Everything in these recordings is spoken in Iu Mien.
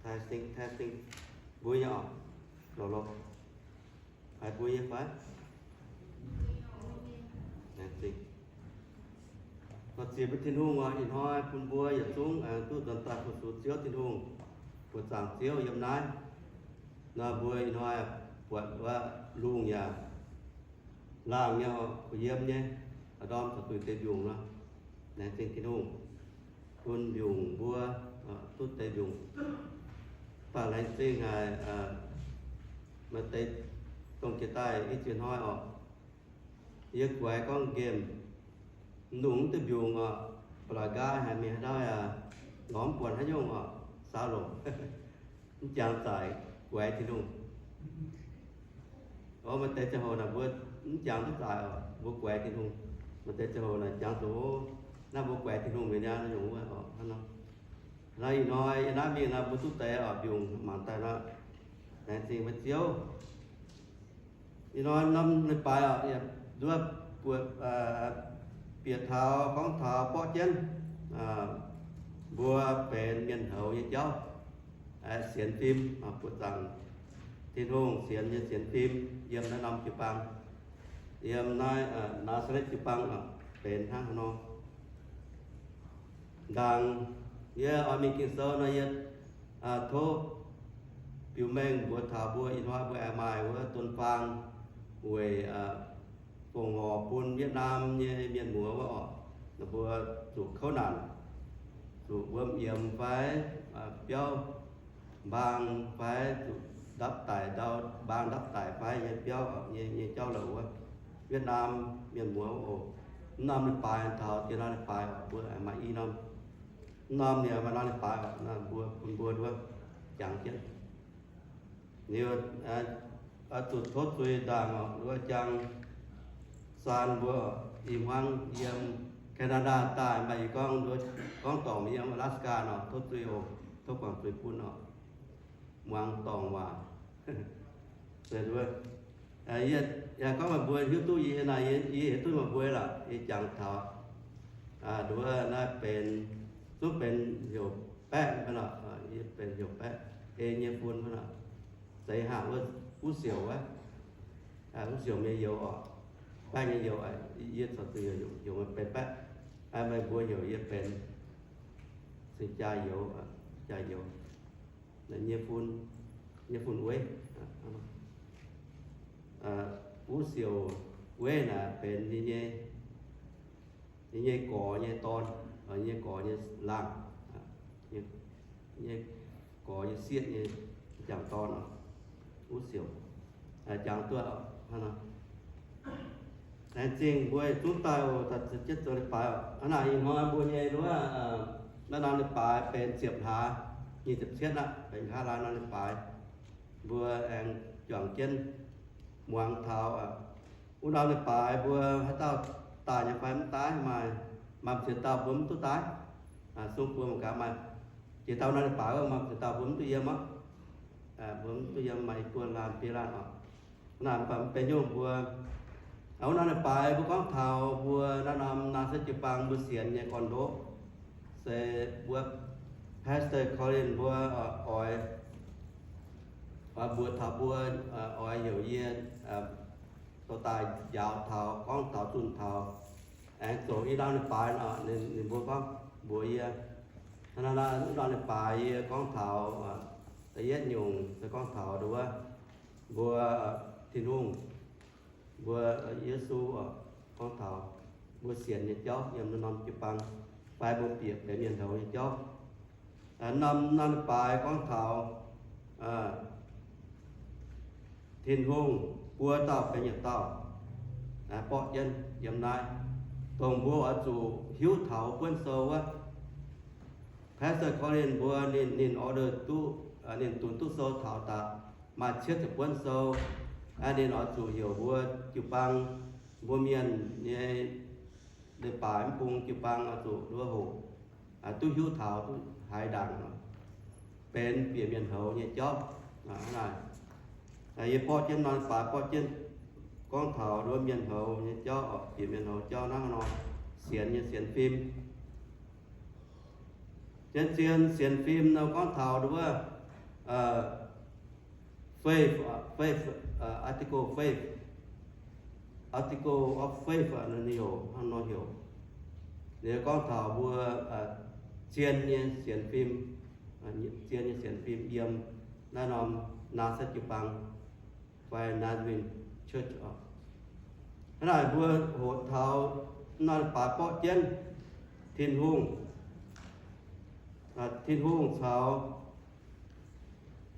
Testing, testing. Mbuo nyei oc. Loz, loz. Haiz mbuo nyei fai? Laengz zingh. La'ziex mbuo Tin-Hungh oc, ih hnoi bun mbuo yietc zungv aengx duqv nzuonx daaih fu-sux Ziouv Tin-Hungh, buoqc zaangc Ziouv yiem naaiv. Nor mbuo ih hnoi buatc wuov lungh yaac laangh nyei oc, kuh yiem nyei, a'ndorm zuqc deix mbiungc nor. Laengz zingh Tin-Hungh bun mbiungc mbuo, duqv deix mbiungc. Mv baac laengz zingh haic maaih deix dongh jiex daaih i ziex hnoi oc, yie guaix gorngv nqemh, mv lungh mv duqv mbiungc oc, ba'laqc nqaai haic mingh haaix ndau yaac lorz mv buatc haaix nyungc oc, saau longc. Mv jangx zaic guaix Tin-Hungh. Orv, maaih deix ziangh hoc naaic mbuo mv jangx duqv zaic oc, mbuo guaix Tin-Hungh. Maaih deix ziangh hoc naaic jangx zuqc, naaiv mbuo guaix Tin-Hungh mienh niaa nyungc wuov oc. Hnangv nor, ih hnoi yie naaiv mingh naaic mbuo duqv deix oc, mbiungc mangc daaih nor, laengz zingh mbuo Ziouv. Ih hnoi norm leiz-baaix oc, nduov buatc bieqc taux gorngv taux borqv jienv mbuo benx mienh houz nyei jauv, sienx fim, buoqc zaangc Tin-Hungh sienx nyei sienx fim yiem naaiv norm jiu-baang, yiem naaiv Naa^saa^letv jiu-baang oc, benx hnangv haaix nor. Ndaangc yie oix mingh Ging-Sou nor, yie tov biux mengh mbuox taux mbuo ih hnoi mbuo aengx maaih wuov donx faang weic fongc horc bun Yietc Naamh nyei mienh muoz wuov oc. Ninh mbuo zuqc kouv naanc, zuqc wuom yiemx fai biauv mbaang fai zuqc ndapv daic ndau, mbaang ndapv daic fai nyei biauv nyei jauv louc wuov, Yietc Naamh mienh muoz oc. Mv norm leiz-baaix taux diex norm leiz-baaix oc, mbuo maaih i norm. Mv norm ninh maaih norm leiz-baaix oc, mbuo bun mbuo nduov jangx jienv. Liuz, zuqc tov zuiz ndaangc oc, nduov jangx saan mbuo oc. Ih hmuangx yiem Canada daaih, mv baac yie gorngv, gorngv dorngc yiem Alaska nor, tov zuiz oc, tov guangc zuiz bun oc. Muangx dorngc waac. Yie gorngv meih mbuo hiuv duqv yie naaic, yie hiuv duqv meih mbuo lorqc, yie jangx taux nduov naaiv benx, zungv benx heuc Baeqv, yie benx heuc Baeqv, ei nyei fun, zeiz haac wuov, Uv Siouc wuov, Uv Siouc nyei youz oc, Baeqv nyei youz, yie corc zuqc heuc benx Baeqv, meih mbuo heuc yie benx Singx Jaa Youz, Jaa Youz, nyei fun, nyei fun Weiv. Uv Siouc Weiv naaic benx ninh nyei, ninh nyei gorx nyei dorn, nyei gorx nyei laangh, nyei gorx nyei sieqv nyei jangc dorn, Uv Siouc, jangx duqv hnangv nor. Laengz zingh mbuo zungv daaih oc, daaih ziepc jienv zoux leiz-baaix oc. Hnangv naaic ih hnoi mbuo nyei nduov, naaiv norm leiz-baaix benx ziepc hlaax nyic ziepc cietv aqv, benx nqa'haav laai norm leiz-baaix. Mbuo aengx juangc jienv muangx taux wuov norm leiz-baaix mbuo haaix dauh daaih nyei fai mv daaih, maaih, maaih ziex dauh mbuo mv duqv daaih. Sung buo mangc gaax maaih ziex dauh norm leiz-baaix wuov, maaih ziex dauh mbuo mv duqv yiem aqv. Mbuo mv duqv yiem, maaih i buo laanh biei laanh oc. Naaic mv baac mv benx nyungc mbuo. Wuov norm leiz-baaix mbuo gorngv taux mbuo naaiv norm Naasai jiu-baang mbuo sienx nyei gorn-ndoqv, se mbuo Pastor Colin mbuo oix, oix mbuox taux mbuo, oix heuc yie dorh daaih njaaux taux, gorngv taux, zunh taux, aengx zoux i norm leiz-baaix nor, ninh, ninh mbuo gorngv mbuox yie, naaiv norm leiz-baaix yie gorngv taux da'yietv nyungc se gorngv taux nduov mbuo Tin-Hungh, mbuo Yesu, gorngv taux mbuo sienx nyei jauv yiem norm jiu-baang, fai mbuo bieqc benx mienh houz nyei jauv. Norm, norm leiz-baaix gorngv taux Tin-Hungh buo dauh benx yietc dauh, borqv jienv yiem naaiv, dongh mbuo oix zuqc hiuv taux buonv sou wuov. Pastor Colin mbuo ninh, ninh order duqv, ninh dunx duqv sou taux daaih maaih cietv ziepc buonv sou. Ninh oix zuqc heuc mbuo jiu-baang, mbuo mienh nyei leiz-baaix mv bung jiu-baang oix zuqc nduov hoqc, duqv hiuv taux, duqv haiz ndaangc, benx bieqc mienh houz nyei jauv. Hnangv naaic, yie borqv jienv norm leiz-baaix borqv jienv gorngv taux nduov mienh houz nyei jauv, bieqc mienh houz jauv hnangv nor. sienx nyei sienx fim. Zien-zien sienx fim nor gorngv taux nduov, faith, faith, article faith, article of faith, ninh heuc hnangv nor heuc. Ninh gorngv taux mbuo zien nyei sienx fim, zien nyei sienx fim yiem naaiv norm Nazareth jiu-baang fai Nazarene Church oc. Hnangv naaic mbuo hoqc taux naaiv baaix borqv jienv Tin-Hungh, Tin-Hungh caux,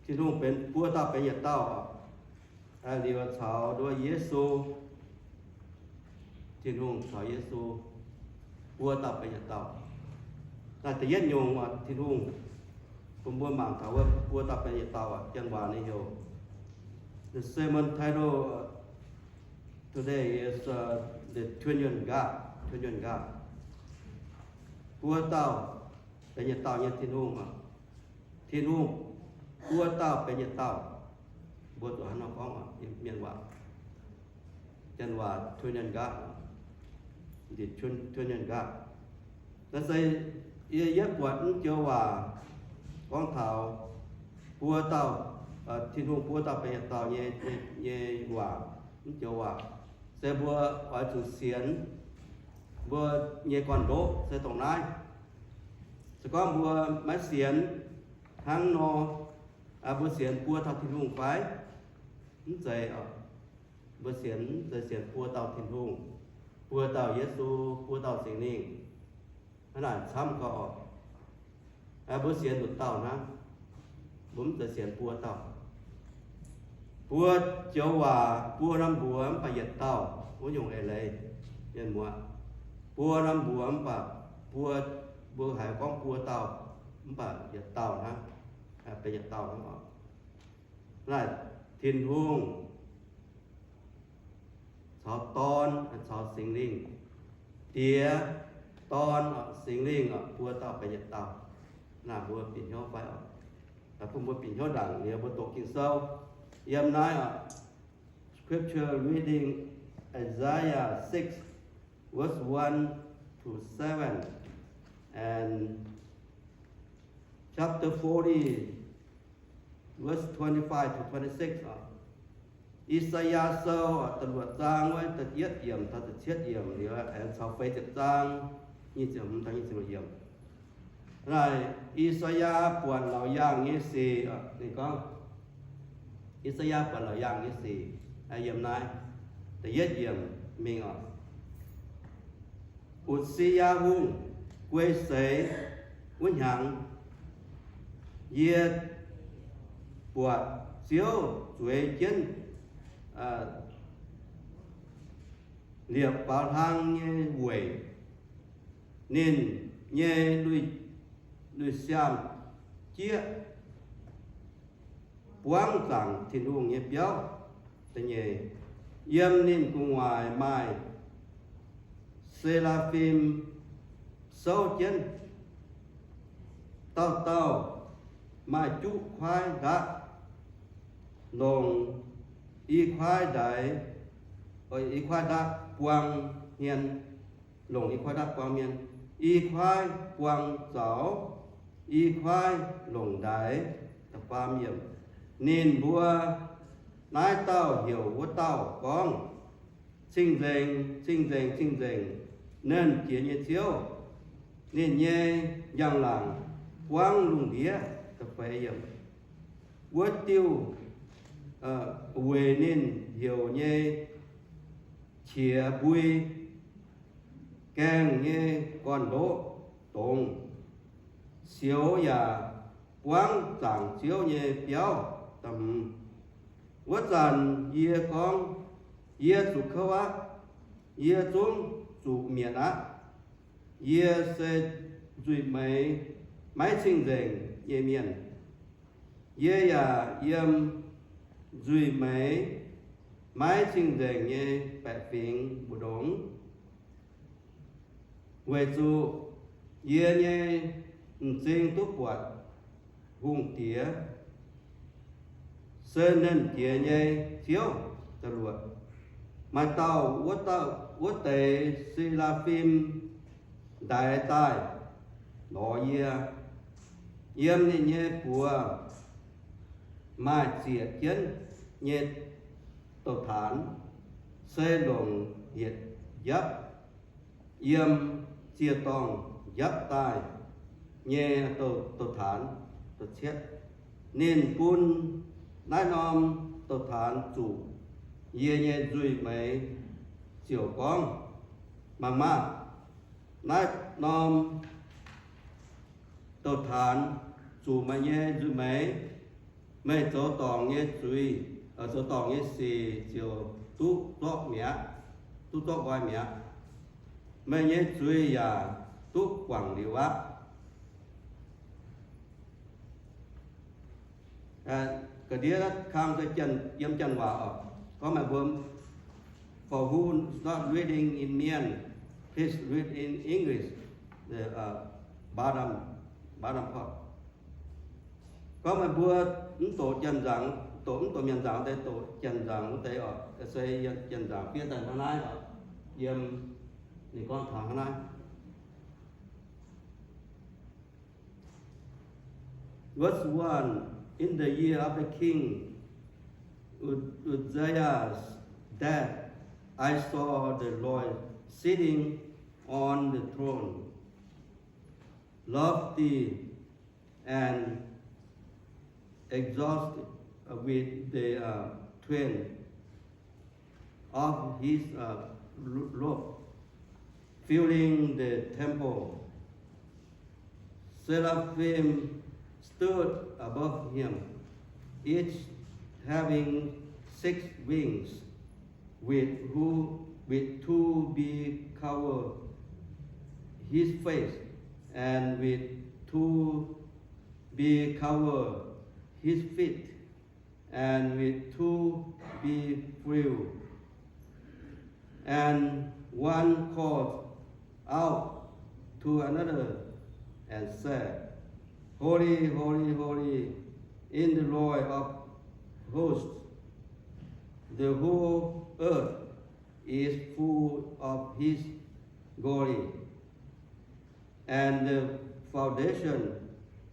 Tin-Hungh benx buo dauh benx yietc dauh oc. Liuz caux nduov Yesu, Tin-Hungh caux Yesu buo dauh benx yietc dauh. Naaiv da'yietv nyungc oc, Tin-Hungh, bun mbuo mangc taux wuov buo dauh benx yietc dauh oc, janx waac ninh heuc, the sermon title today is the Trinity God, Trinity God. Buo dauh benx yietc dauh nyei Tin-Hungh oc. Tin-Hungh buo dauh benx yietc dauh. Mbuo zuqc hnangv nor gorngv oc, mienh waac, janx waac Trinity God, Trinity God. Naaiv se yie, yie buatc mv joux waac gorngv taux buo dauh, Tin-Hungh buo dauh benx yietc dauh nyei, nyei waac, mv joux waac se mbuo oix zuqc sienx mbuo nyei gorn-ndoqv se dongh naaiv. Se gorngv mbuo maiv sienx hnangv nor, mbuo sienx buo dauh Tin-Hungh fai? Mv zeiz oc. Mbuo sienx, mv zeiz sienx buo dauh Tin-Hungh, buo dauh Yesu, buo dauh Singx Lingh. Hnangv naaic camv gau oc. Mbuo sienx nduqc dauh hnangv. Mbuo mv zeiz sienx buo dauh. Buo joux waac, buo norm mbuox mv baac yietc dauh, wuov nyungc eix leiz, mienh muoz. Buo norm mbuox mv baac buo, mbuo haiz gorngv buo dauh, mv baac yietc dauh hnangv, benx yietc dauh hnangv oc. Naaiv Tin-Hungh caux Dorn, caux Singx Lingh. Diex, Dorn, Singx Lingh, buo dauh benx yietc dauh. Naaiv mbuo bieqc hnyouv fai oc? Bun mbuo bieqc hnyouv ndaangc liuz mbuo doqc Ging-Sou. Yiem naaiv oc, scripture reading, Isaiah six, verse one to seven, and chapter forty, verse twenty-five to twenty-six oc. I^saa^yaa Sou oc, da'luoqc zaang wuov da'yietv yiemc taux da'cietv yiemc liuz, aengx caux feix ziepc zaang nyic ziepc hmz taux nyic ziepc luoqc yiemc. Naaiv I^saa^yaa buatc laauc yaangh nyei sic oc, ninh gorngv, I^saa^yaa buatc laauc yaangh nyei sic, yiem naaiv da'yietv yiemc mingh oc. Utc^si^yaa Hungh guei seix wuov hnyangx, yie buatc Ziouv zueiz jienv liepc faaux hlang nyei weic. Ninh nyei lui, lui-siaam jieqv buangv zaangc Tin-Hungh nyei biauv. Da'nyeic, yiem ninh gu'nguaaic maaih se^laa^fim souv jienv. Dauh dauh maaih juqv kuaaiv nqaqv, longc i kuaaiv ndaix, i kuaaiv nqaqv buang hmien, longc i kuaaiv nqaqv buang hmien, i kuaaiv buang zaux, i kuaaiv longc ndaix. Da'faam yiemc, ninh mbuo, naaiv dauh heuc wuov dauh gorngv, Cing-nzengc, cing-nzengc, cing-nzengc, Nernh Jiex nyei Ziouv. Ninh nyei njang-laangc buangv lungh ndiev. Da'feix yiemc, wuov diuh weic ninh heuc nyei qiex mbui, gaengh nyei gorn-ndoqv dongz, sioux yaac buangv zaangc Ziouv nyei biauv. Da'hmz, wuov zanc yie gorngv, Yie zuqc kouv aqv. Yie zungv zuqc mietc aqv. Yie se nzuih meix maiv cing-nzengc nyei mienh. Yie yaac yiem nzuih meix maiv cing-nzengc nyei baeqc fingx mbu'ndongx. Weic zuqc yie nyei m'zing duqv buatc Hungh Diex, se Nernh Jiex nyei Ziouv. Da'luoqc, maaih dauh wuov dauh, wuov deix se^laa^fim ndaix daaih lorz yie. Yiem ninh nyei buoz maaih zieqc jienv nyei douz-taanx, se longc yietc njapv yiem ziec-dorngh njapv daaih nyei douz-taanx. Ninh bun naaiv norm douz-taanx zuqc yie nyei nzuih meix ziouc gorngv, Mangc maah! Naaiv norm douz-taanx zuqc meih nyei nzuih meix. Meih zoux dorngc nyei zuiz, zoux dorngc nyei sic ziouc duqv zorqv mi'aqv, duqv zorqv nqoi mi'aqv. Meih nyei zuiz yaac duqv guangc liuz aqv. Ga'ndiev kang se yiem Janx waac oc. Gorngv meih mbuo, for who is not reading in Mien, please read in English, the bottom, bottom part. Gorngv meih mbuo mv doqc Janx-nzangc, doqc mv doqc Mienh nzangc wuov deix, doqc Janx-nzangc wuov deix oc, se Janx-nzangc fiev daaih hnangv naaiv oc. Yiem ninh gorngv taux hnangv naaiv. Verse one, In the year of the king U- Uzziah's death, I saw the Lord sitting on the throne, lofty and exalted, with the uh, train of his uh, ro- robe filling the temple. Seraphim stood above him, each having six wings. With who, with two be cover his face, and with two be cover his feet, and with two be flew. And one called out to another and said, Holy, holy, holy, in the Lord of hosts, the whole earth is full of his glory. And the foundation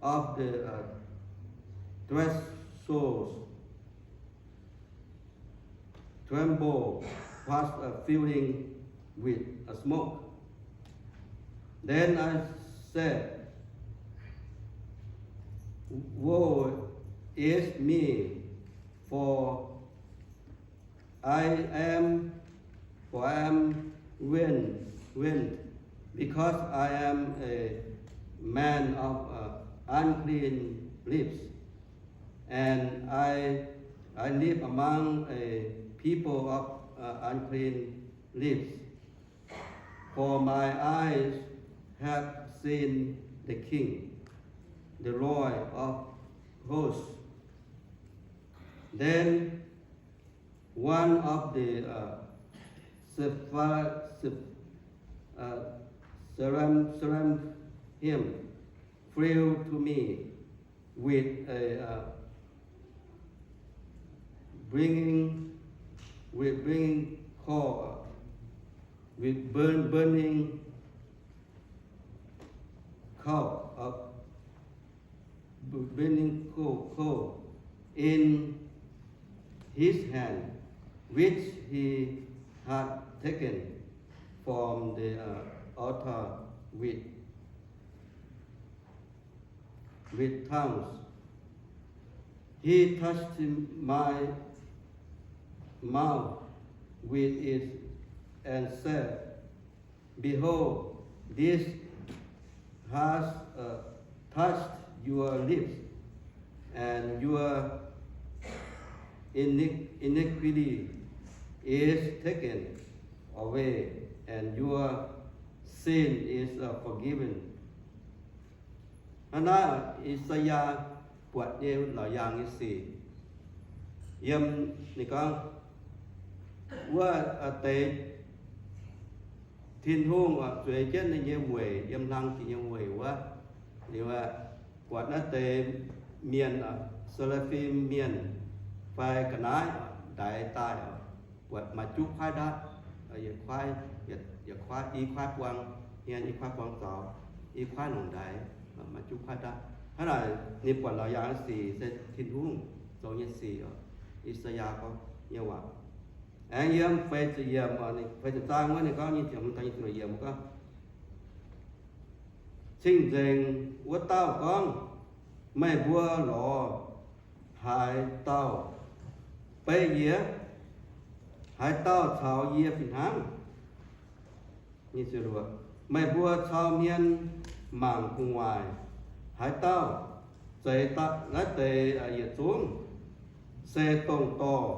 of the uh, thresholds tremble past a filling with a smoke. Then I said, Woe is me, for I am, for I am ruined, ruined, because I am a man of uh, unclean lips, and I, I live among a people of uh, unclean lips. For my eyes have seen the King, the Lord of hosts. Then one of the uh, Sepha- Seph- uh, Seraphim flew to me with a uh, bringing, with bringing coal, uh, with burn, burning coal, uh, burning coal, coal in his hand, which he had taken from the uh, altar with with tongues. He touched my mouth with it and said, Behold, this has uh, touched your lips, and your iniquity is taken away, and your sin is uh, forgiven. Hnangv naaiv, I^saa^yaa buatc nyei la'yaangh nyei sic, yiem ninh gorngv, wuov deix Tin-Hungh zueiz jienv ninh nyei weic yiem hlang jiex nyei weic wuov, liuz buatc naaiv deix mienh, Saa^laa^fim Mienh fai ga'naaiv ndaix daaih, buatc maaih juqv kuaaiv ndaatv, yietc kuaaiv, yietc kuaaiv, i kuaaiv buang. hmien, i kuaaiv buangh zaux, i kuaaiv longc ndaix, maaih juv kuaaiv ndav. Hnangv naaic ninh buatc laauc yaangh sic se Tin-Hungh zoux nyei sic. I^saa^yaa gorngv nyei waac. Aengx yiem feix ziepc yiemc, feix ziepc zaang wuov ninh gorngv, nyic ziepc hmz taux nyic ziepc yiemc gorngv, Cing-Nzengc wuov dauh gorngv, meih mbuo lorz haaix dauh beiv yie? Haaix dauh caux yie fih hnangv? Meih mbuo cau hmien mangc gu'nguaaic haaix dauh? Zeiz naaiv deix yietc zungv se dongh dorh,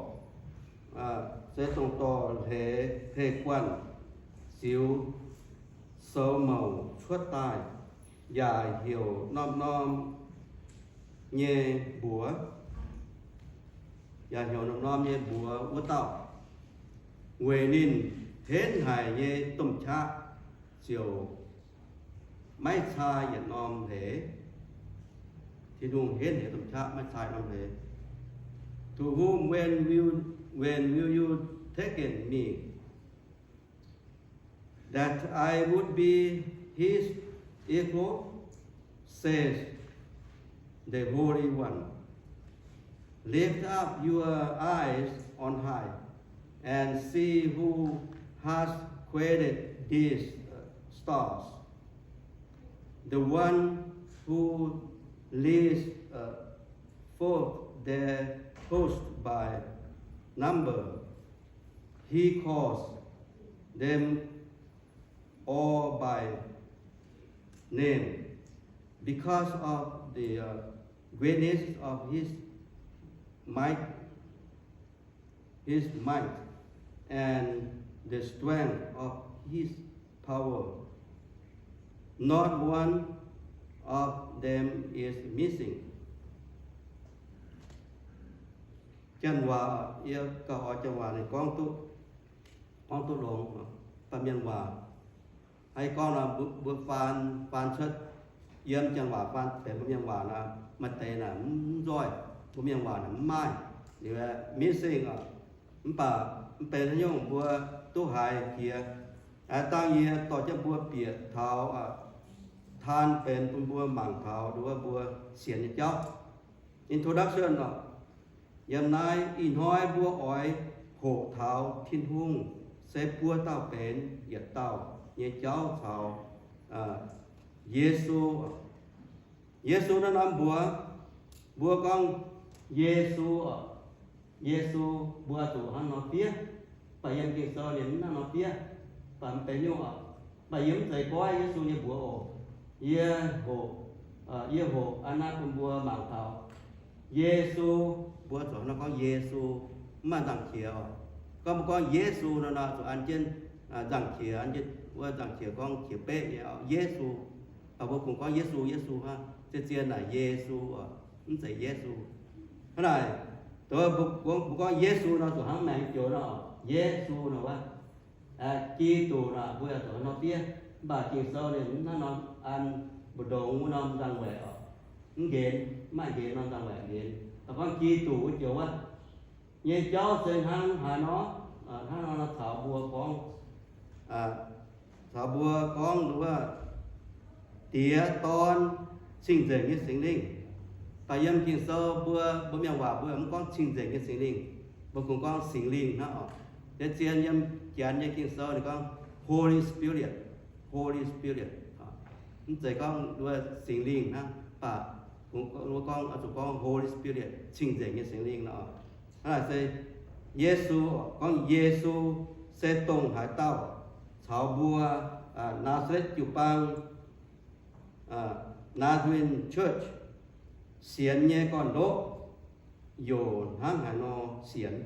se dongh dorh hleix heh guanh ziux soux mouc cuotv daaih, yaac heuc norm-norm nyei mbuox, yaac heuc norm-norm nyei mbuox wuov dauh, weic ninh henv haic nyei domh qaqv ziouc maiv caa yietc norm hleix. Tin-Hungh henv haic domh qaqv maiv caa norm hleix. To whom when will, when will you take me, that I would be his equal? Says the Holy One. Lift up your eyes on high and see who has created these stars, the one who leads forth their host by number. He calls them all by name. Because of the greatness of his might, his might, and the strength of his power, not one of them is missing. Janx waac, yie gauh oix janx waac ninh gorngv duqv, gorngv duqv longx, baac mienh waac, haaix gorngv nor mbuo faan, faan cuotv yiem janx waac faan benx mbuo mienh waac nor, maaih deix naaic mv nzoih, mbuo mienh waac naaic mv maaih, liuz missing oc. Mv baac mv benx haaix nyungc mbuo duqv haiz jiex. Aav dangh yie dorh jienv mbuo bieqc taux taan benx bun mbuo mangc taux nduov mbuo sienx nyei jauv. Introduction oc. Yiem naaiv ih hnoi mbuo oix hoqc taux Tin-Hungh se buo dauh benx yietc dauh nyei jauv caux Yesu. Yesu naaiv norm mbuox, mbuo gorngv Yesu oc, Yesu, mbuo zuqc hnangv nor fiev. Mv baac yiem Ging-Sou ninh mv hnangv nor fiev. Mv baac mv benx nyungc oc. Mv baac yie mv zeiz goiv Yesu nyei mbuox oc. Yie hoqc, yie hoqc aa naaiv bun mbuo mangc taux Yesu, mbuo zuqc hnangv nor gorngv Yesu, mv maaih nzangc-qiex oc. Gorngv mbuo gorngv Yesu nor, nor zuqc an jienv nzangc-qiex, an jienv wuov nzangc-qiex gorngv qiex beqv nyei oc, Yesu. Mv baac mbuo kungx gorngv Yesu, Yesu hnangv, zien-zien naaic Yesu oc, mv zeiz Yesu. Hnangv naaic, mbuo gorngv Yesu nor zuqc hnangv maengx joux nor, Yesu nor wuov, Giduc nor mbuo yaac zuqc hnangv nor fiev. Mv baac Ging-Sou ninh mv hnangv nor an mbu'ndongx wuov norm nzangc-waeqc oc, mv nqenx, mv maaih nqenx norm nzangc-waeqc nqenx. Gorngv Giduc wuov joux wuov nyei jauv se hnangv haaix nor, hnangv nor caux mbuo gorngv, caux mbuo gorngv wuov Diex, Dorn, Cing-Nzengc nyei Singx Lingh. Mv baac yiem Ging-Sou mbuo, mbuo mienh waac mbuo mv gorngv Cing-Nzengc nyei Singx Lingh, mbuo kungx gorngv Singx Lingh hnangv oc. Deix zien yiem Janx nyei Ging-Sou ninh gorngv Holy Spirit, Holy Spirit. Mv zeiz gorngv wuov Singx Lingh hnangv, mv baac mbuo gorngv, zuqc gorngv Holy Spirit, Cing-Nzengc nyei Singx Lingh nor. Hnangv naaic se Yesu, gorngv Yesu se dongh haaix dauh caux mbuo Naa^saa^letv jiu-baang, Nazarene Church, sienx nyei gorn-ndoqv yaac hnangv haaix nor sienx.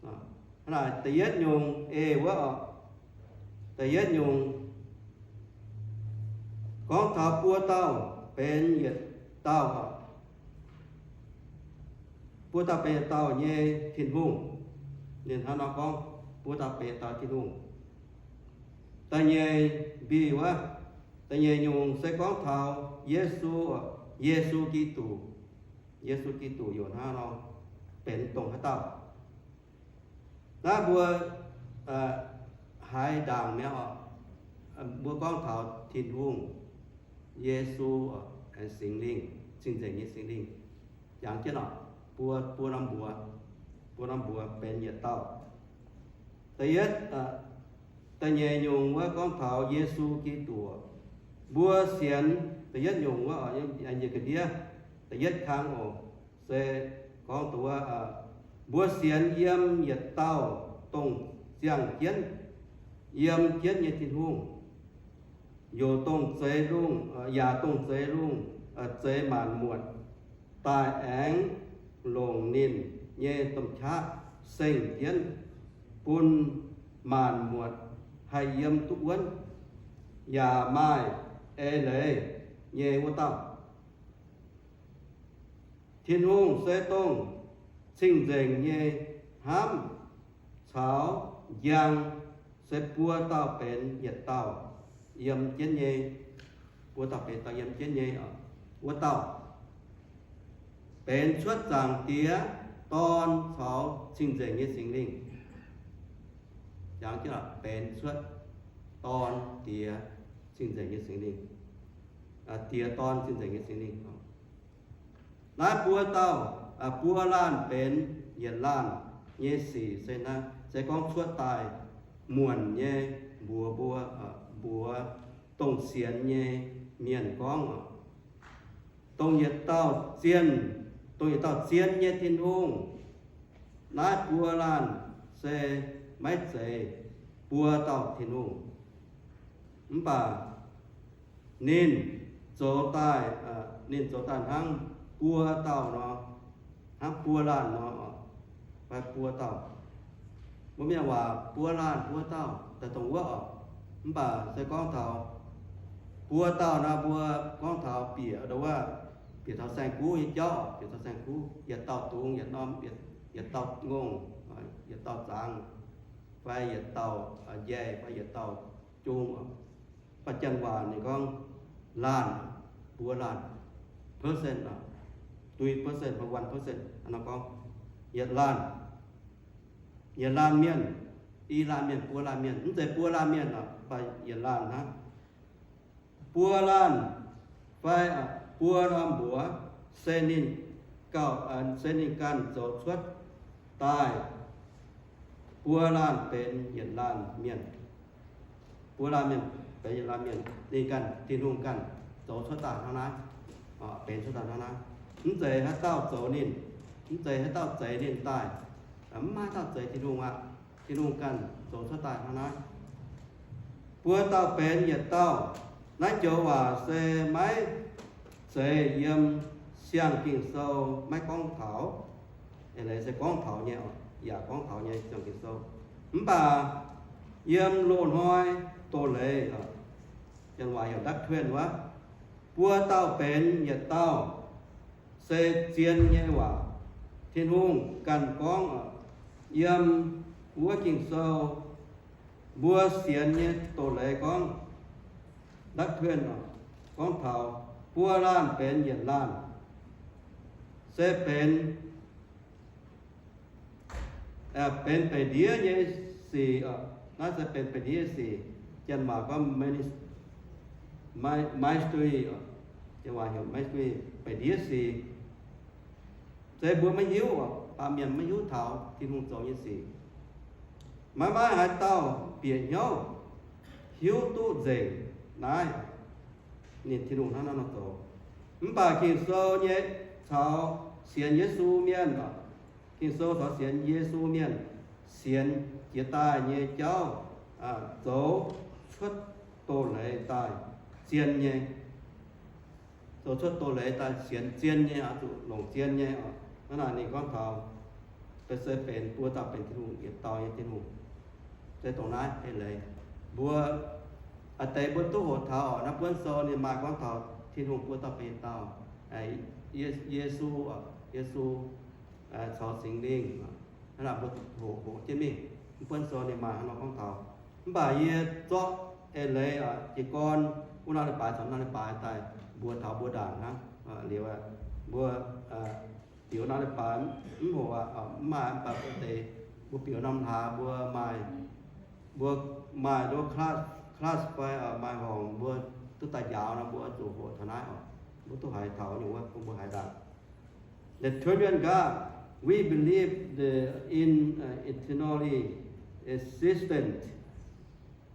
Hnangv naaic da'yietv nyungc, eix wuov oc, da'yietv nyungc gorngv taux buo dauh benx yietc dauh oc, buo dauh benx yietc dauh nyei Tin-Hungh. Ninh hnangv nor gorngv buo dauh benx yietc dauh Tin-Hungh. Da'nyeic mbiv wuov, da'nyeic nyungc se gorngv taux Yesu, Yesu Giduc. Yesu Giduc yaac hnangv nor benx dongh haaix dauh. Naaiv mbuo haiz ndaangc mi'aqv oc. Mbuo gorngv taux Tin-Hungh, Yesu, aengx Singx Lingh, cing-nzengc nyei Singx Lingh, jangx jienv oc, buo, buo norm mbuox, buo norm mbuox benx yietc dauh. Da'yietv, da'nyeic nyungc wuov gorngv taux Yesu Giduc. Mbuo sienx, da'yietv nyungc wuov, nyic ga'ndiev, da'yietv kang oc, se gorngv duqv, mbuo sienx yiem yietc dauh dongh ziangh jienv, yiem jienv nyei Tin-Hungh, yaac dongh zeix lungh, yaac dongh zeix lungh, zeix maanc muotc, daaih aengx longc ninh nyei domh qaqv seng jienv bun maanc muotc haih yiem duqv wuonv, yaac maaih eix leiz nyei wuov dauh. Tin-Hungh se dongh cing-nzengc nyei hnamv caux njang, se buo dauh benx yietc dauh yiem jienv nyei, buo dauh benx dauh yiem jienv nyei wuov dauh, benx cuotv Zaangc Diex Dorn caux cing-nzengc nyei Singx Lingh. Jangx jienv benx cuotv Dorn, Diex, cing-nzengc nyei Singx Lingh. Diex, Dorn, cing-nzengc nyei Singx Lingh. Naaiv buo dauh, buo laanh benx yietc laanh nyei sic se naaiv, se gorngv cuotv daaih muonc nyei mbuox mbuo, mbuox dongh sienx nyei mienh gorngv oc. Dongh yietc dauh zienh, dongh yietc dauh zien nyei Tin-Hungh. Naaiv buo laanh se maiv zeiz buo dauh Tin-Hungh. Mv baac ninh zoux daaih, ninh zoux daaih hnangv buo dauh nor, hnangv buo laanh nor, fai buo dauh. Mbuo mienh waac buo laanh buo dauh daaih dongh wuov oc. Mv baac se gorngv taux buo dauh nor, mbuo gorngv taux bieqc ndo wuov, bieqc taux saeng-kuv nyei jauv, bieqc taux saeng-kuv, yietc dauh dungz, yietc norm, yietc dauh ngongh, yietc dauh zangx, fai yietc dauh njaih, fai yietc dauh jung. Mv baac janx waac ninh gorngv laanh, buo laanh, percent, three percent fai one percent nor gorngv yietc laanh, yietc laanh mienh, i laanh mienh, buo laanh mienh, mv zeiz buo laanh mienh fai yietc laanh hnangv. Buo laanh fai buo norm mbuox se ninh gauh, se ninh ganh zoux cuotv daaih. Buo laanh benx yietc laanh mienh. Buo laanh mienh benx yietc laanh mienh, ninh ganh, Tin-Hungh ganh zoux cuotv daaih hnangv naaiv, benx cuotv daaih hnangv naaiv. Mv zeiz haaix dauh zoux ninh, mv zeiz haaix dauh zeix ninh daaih, mv maaih haaix dauh zeix Tin-Hungh aqv. Tin-Hungh ganh zoux cuotv daaih hnangv naaiv. Buo dauh benx yietc dauh. Naaiv joux waac se maiv zeiz yiem siang Ging-Sou maiv gorngv taux. Eix leiz se gorngv taux nyei, yaac gorngv taux nyei siang Ging-Sou. Mv baac yiem loz-hnoi doz-leiz, janx waac heuc doctrine wuov, buo dauh benx yietc dauh, se zien nyei waac. Tin-Hungh ganh gorngv, yiem wuov Ging-Sou, mbuo sienx nyei doz-leiz gorngv, doctrine, gorngv taux buo laanh benx yietc laanh, se benx, benx baeqc ndiev nyei sic. Naaiv se benx baeqc ndiev nyei sic. Janx waac gorngv my-, my-, mystery, janx waac heuc mystery, baeqc ndiev sic. Se mbuo maiv hiuv, baamh mienh maiv hiuv taux Tin-Hungh zoux nyei sic. Maiv maaih haaix dauh bieqc hnyouv hiuv duqv nzengc naaiv, ninh Tin-Hungh hnangv naaiv nor zoux. Mv baac Ging-Sou nyei caux sienx Yesu mienh, Ging-Sou caux sienx Yesu mienh sienx jiex daaih nyei jauv, zoux cuotv doz-leiz daaih zien nyei. Zoux cuotv doz-leiz daaih sienx zien nyei, oix zuqc longc zien nyei oc. Hnangv naaic ninh gorngv taux, se benx buo dauh benx Tin-Hungh, yietc dauh nyei Tin-Hungh. Se dongh naaiv eix leiz. Mbuo, aa, deix mbuo duqv hoqc taux oc, naaiv buonv sou ninh maaih gorngv taux Tin-Hungh buo dauh benx yietc dauh, Ye-, Yesu, Yesu caux Singx Lingh. Hnangv naaic mbuo hoqc, hoqc jienv mingh, mv buonv sou ninh maaih hnangv nor gorngv taux. Mv baac yie zorqv eix leiz jiez gorn wuov norm leiz-baaix caux norm leiz-baaix daaih mbuox taux mbuo ndaangc hnangv. Liuz mbuo bieqc norm leiz-baaix mv hoqc, mv maaih, mv baac mbuo deix, mbuo bieqc norm hlaax mbuo maaih, mbuo maaih nduov class, classify maaih horngc mbuo duqv daaih njaaux nor, mbuo oix zuqc hoqc taux naaiv oc. Mbuo duqv haiz taux nyungc wuov, bun mbuo haiz ndaangc. The Trinity God, we believe the in, uh, eternally existent,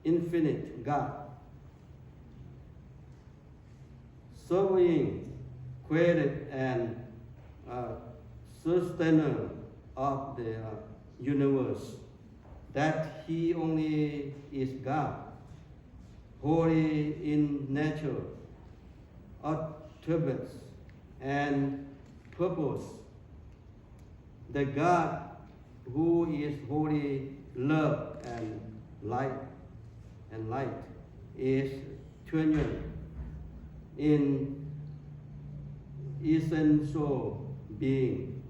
infinite God, sovereign, creator, and, uh, sustainer of the, uh, universe, that he only is God, holy in nature, attributes, and purpose. The God who is holy, love, and light, and light is triune in essential being,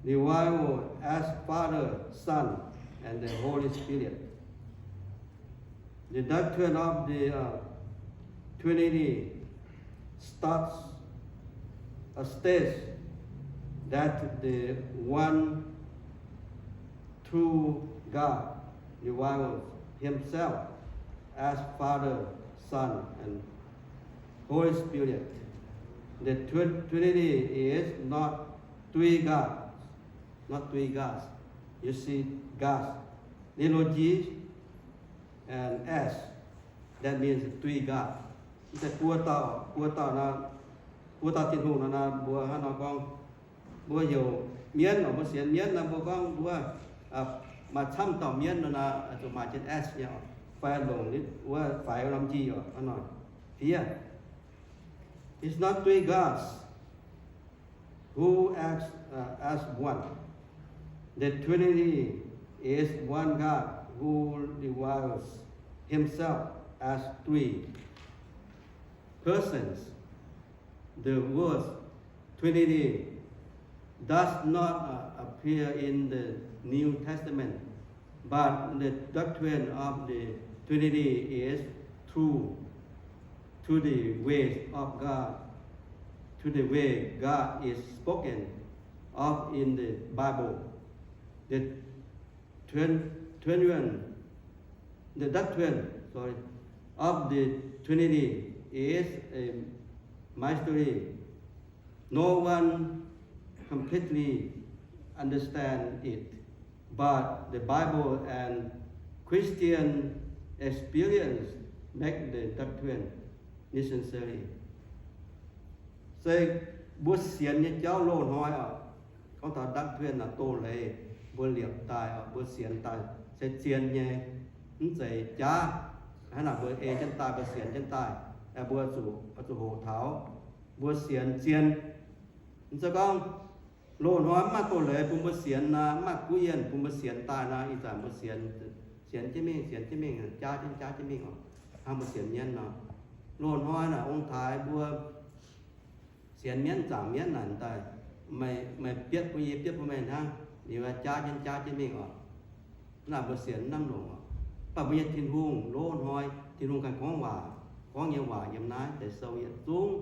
revealed as Father, Son, and the Holy Spirit. The doctrine of the, uh, Trinity starts, uh, states that the one true God reveals himself as Father, Son, and Holy Spirit. The Trin-, Trinity is not three gods, not three gods. You see, gods, theology, and as, that means three God. Mv zeiz buo dauh, buo dauh nor, buo dauh Tin-Hungh nor, nor mbuo hnangv nor gorngv, mbuo heuc mienv nor, mbuo sienx mienv nor, mbuo gorngv mbuo, uh, maaih camv dauh mienv nor, nor zuqc maaih jienv as nyei oc, fai longc wuov faix norm njih oc, hnangv nor. Fiev, it's not three gods who acts, uh, as one. The Trinity is one God who reveals himself as three persons. The word Trinity does not, uh, appear in the New Testament, but the doctrine of the Trinity is true to the ways of God, to the way God is spoken of in the Bible. The Trin-, Trinity, the doctrine, sorry, of the Trinity is a mystery. No one completely understands it, but the Bible and Christian experience make the doctrine necessary. Se mbuo sienx nyei jauv loz-hnoi oc, gorngv taux doctrine naaic doz-leiz, mbuo liepc daaih oc, mbuo sienx daaih se zien nyei, mv zeiz jaav. Hnangv naaic mbuo ei jienv daaih, mbuo sienx jienv daaih, mbuo zuqc, zuqc hoqc taux mbuo sienx zien. Mv zeiz gorngv loz-hnoi mv maaih doz-leiz bun mbuo sienx nor, mv maaih guv yienh bun mbuo sienx daaih nor, ih zanc mbuo sienx, sienx jienv mingh, sienx jienv mingh, jaav jienv, jaav jienv mingh oc. Hnangv mbuo sienx mienv nor, loz-hnoi naaic ong-taaix mbuo sienx mienv, zaangc mienv naaic daaih, meih, meih bietv bun yie, bietv bun meih hnangv, liuz jaav jienv, jaav jienv mingh oc. Naaic mbuo sienx mv hnangv longc oc. Mv baac mbuo nyei Tin-Hungh loz-hnoi, Tin-Hungh ganh gorngv waac, gorngv nyei waac yiem naaiv deix sou yietc zungv.